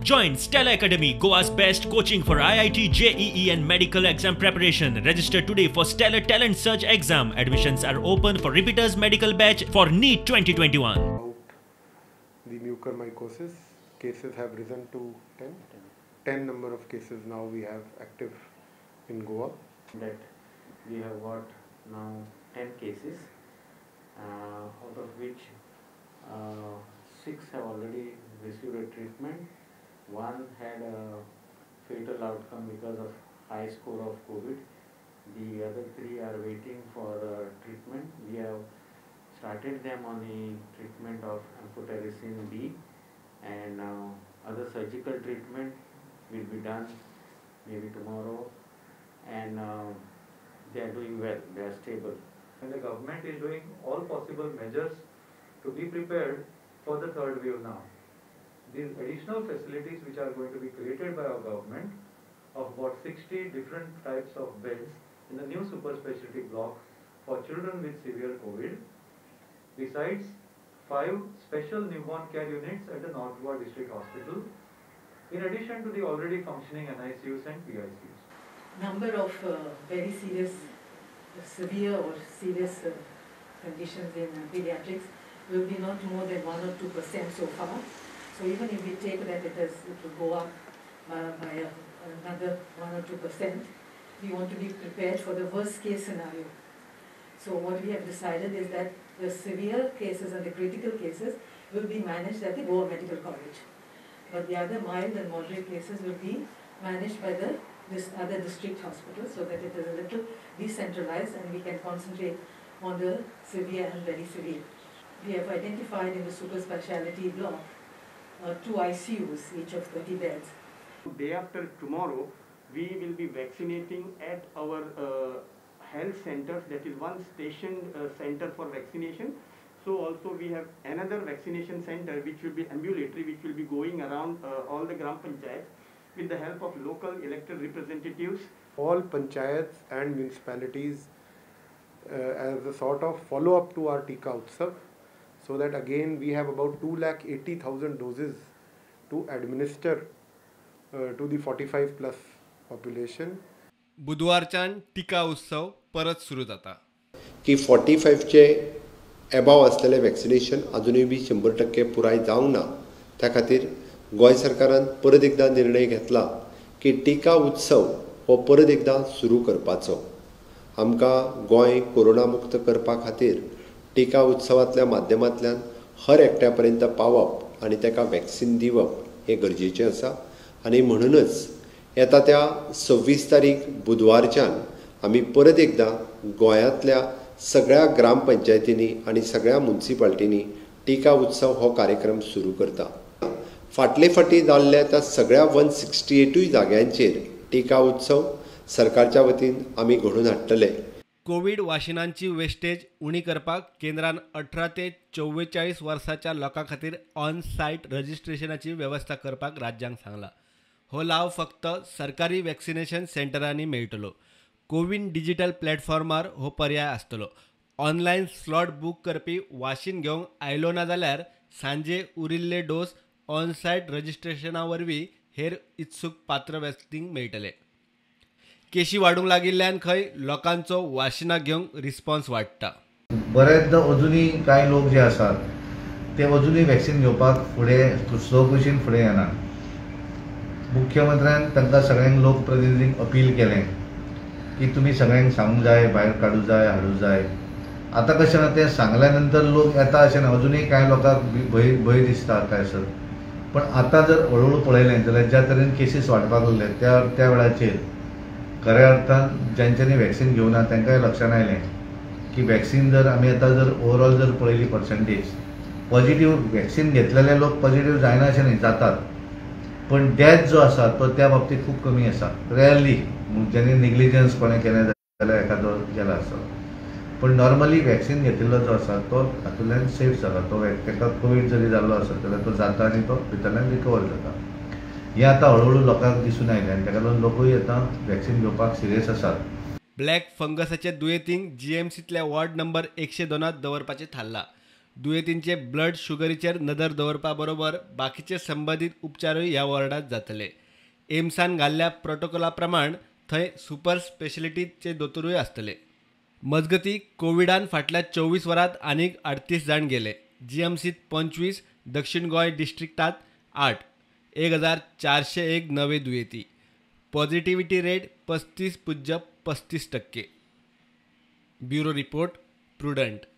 Join Stellar Academy, Goa's best coaching for IIT, JEE and medical exam preparation. Register today for Stellar Talent Search exam. Admissions are open for repeaters medical batch for NEET 2021. About the mucormycosis, cases have risen to 10. 10 number of cases now we have active in Goa. That we have got now 10 cases, out of which 6 have already received a treatment. One had a fatal outcome because of high score of COVID. The other 3 are waiting for treatment. We have started them on the treatment of amphotericin B, and other surgical treatment will be done maybe tomorrow, and they are doing well, they are stable. And the government is doing all possible measures to be prepared for the third wave now. These additional facilities which are going to be created by our government of about 60 different types of beds in the new super specialty block for children with severe COVID, besides 5 special newborn care units at the North Goa District Hospital, in addition to the already functioning NICUs and PICUs. Number of very serious, severe or serious conditions in pediatrics will be not more than 1 or 2% so far. So even if we take that it will go up by another 1 or 2%, we want to be prepared for the worst case scenario. So what we have decided is that the severe cases and the critical cases will be managed at the Goa Medical College. But the other mild and moderate cases will be managed by this other district hospital, so that it is a little decentralized and we can concentrate on the severe and very severe. We have identified in the super speciality block 2 ICUs, each of 30 beds. Day after tomorrow, we will be vaccinating at our health centers, that is one station center for vaccination. So also we have another vaccination center which will be ambulatory, which will be going around all the Gram Panchayats with the help of local elected representatives. All panchayats and municipalities as a sort of follow-up to our Tika Utsav, so that again we have about 2,80,000 doses to administer to the 45 plus population. बुधवारच्यान टीका उत्सव परत सुरू जाता. की 45चे एबाव असलेले vaccination अजूनय बी 100% पुराय जावंक ना. त्या खातीर गोंय सरकारान परत एकदा निर्णय घेतला की टीका उत्सव हो परत एकदा सुरू करपाचो. आमकां गोंय कोरोना मुक्त करपा खातीर टीका उत्सवांतल्या माध्यमांतल्यान हर एकट्या पर्यंत पावप आनी ताका वॅक्सिन दिवप हें गरजेचें आसा. आनी म्हणूनच येता त्या 26 तारीख बुधवारच्यान आमी परत एकदा गोंयांतल्या सगळ्या ग्रामपंचायतींनी आनी सगळ्या मुन्सिपाल्टींनी टीका उत्सव हो कार्यक्रम सुरू करता. फाटले फाटी जाल्ल्या त्या सगळ्या 168 जाग्यांचेर टीका उत्सव सरकारच्या वतीन आमी घडोवन हाडटले. कोवीड वाशिनांची वेस्टेज उणी करपाक केंद्रान 18 ते 44 वर्साच्या लोकां खातीर ऑन सायट रजिस्ट्रेशनाची वेवस्था करपाक राज्यांक सांगला. हो लाव फक्त सरकारी वॅक्सिनेशन सेंटरांनी मेळटलो. कोविन डिजिटल प्लॅटफॉर्मार हो पर्याय आसतलो. ऑनलायन स्लॉट बूक करपी वाशीन घेवंक आयलो ना जाल्यार सांजे उरिल्ले डोस ऑन सायट रजिस्ट्रेशना वरवीं हेर इत्सूक पात्र व्यक्तींक मेळटले. केशी वाडूंक लागिल्ल्यान खंय लोकांचो वाशिनां घेवंक रिस्पॉन्स वाडटा. बरेचदा अजुनूय कांय लोक जे आसात ते अजुनूय वॅक्सिन घेवपाक फुडें स्वखुशीन फुडें येना. मुख्यमंत्र्यान तांकां सगळ्यांक लोकप्रतिनिधींक अपील केलें की तुमी सगळ्यांक सांगूंक जाय, भायर काडूं जाय, हाडूं जाय. आतां कशें ना तें सांगल्या नंतर लोक येता अशें ना, अजुनूय कांय लोकांक भंय भंय दिसता काय सर. पण आतां जर हळूहळू पळयलें जाल्यार ज्या तरेन केसीस वाडपाक लागले त्या त्या वेळाचेर खऱ्या अर्थान ज्यांच्यांनी वॅक्सिन घेवना तांकांय लक्षांत आयलें की वॅक्सिन जर आमी आतां जर ओवरऑल जर पळयली पर्संटेज पॉझिटिव्ह वॅक्सिन घेतलेले लोक पॉझिटिव्ह जायना अशें न्ही, जातात, पण डेथ जो आसा तो त्या बाबतींत खूब कमी आसा. रेयरली ज्यांनी नेग्लिजन्स कोणें केलें जाल्यार एखादो गेला आसतलो, पण नॉर्मली वॅक्सिन घेतिल्लो जो आसा तो हातूंतल्यान सेफ जाला. तो ताका कोवीड जरी जाल्लो आसत जाल्यार तो जाता आनी तो भितरल्यान रिकवर जाता. हें आतां हळूहळू लोकांक दिसून आयलें आनी ताका लागून लोकूय आतां वॅक्सिन घेवपाक सिरियस आसात. ब्लॅक फंगसाचे दुयेंतींक जीएमसींतल्या वॉर्ड नंबर 102 दवरपाचें थारलां. दुयेंतींचे ब्लड शुगरीचेर नदर दवरपा बरोबर बाकीचे संबंदीत उपचारूय ह्या वॉर्डांत जातले. एम्सान घाल्ल्या प्रोटोकॉला प्रमाण थंय सुपर स्पेशलिटीचे दोतोरूय आसतले. मजगती कोविडान फाटल्या 24 वरांत आनीक 38 जाण गेले. जीएमसीत 25, दक्षिण गोंय डिस्ट्रिक्टात 8, 1401 नवे दुयेंती. Positivity rate 35.35%. Bureau report, Prudent.